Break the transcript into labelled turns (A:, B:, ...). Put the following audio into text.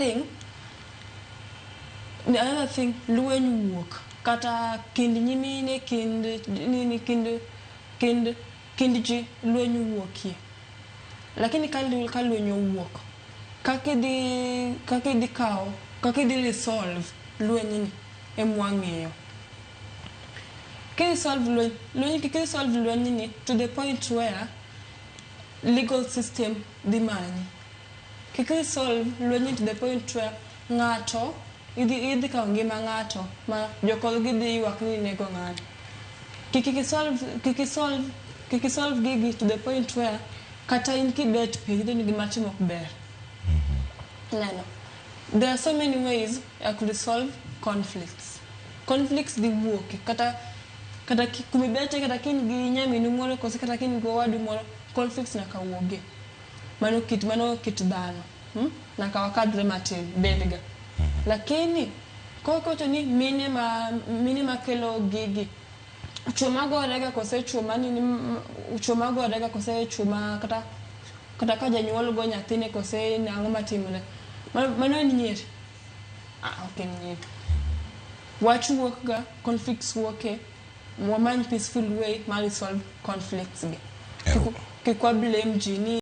A: Thing, the other thing, lweny wuok kata kind nyimine, kind nini, kind ji, lweny wuokie. Lakini ka lweny owuok, kaka idhi kawo, kaka idhi resolve lweny ni emwang'iyo. Kisolve lweny, kik isolve lweny ni to the point where legal system dhi manyi. Kik isolve lweny to the point where ng'ato idhi kawo ngima ng'ato ma jokorgi dhi ywak ni inego ng'ato. Kik isolve gigi to the point where kata in kibet piny to ni gima timo ok ber. Neno. There are so many ways I could resolve conflicts. Conflicts dhi wuok kata kumibete, kata kin gi nyaminu moro kose kata kin gi owadu moro, conflicts nyaka wuogie. Mano kit dhano. Nyaka wakadhre matin bedga. Lakini kokocho ni mine makelo gigi, chuo magorega kose chuo manini, chuo magorega kose chuo ma kata ka janyuol go nyathine kose nang'o matimore. Mano en nyier? Ah, ok en nyier. Wach wuok ga, conflicts wuoke, wamany peaceful way mar resolve conflicts gi. Kik wa blame ji ni.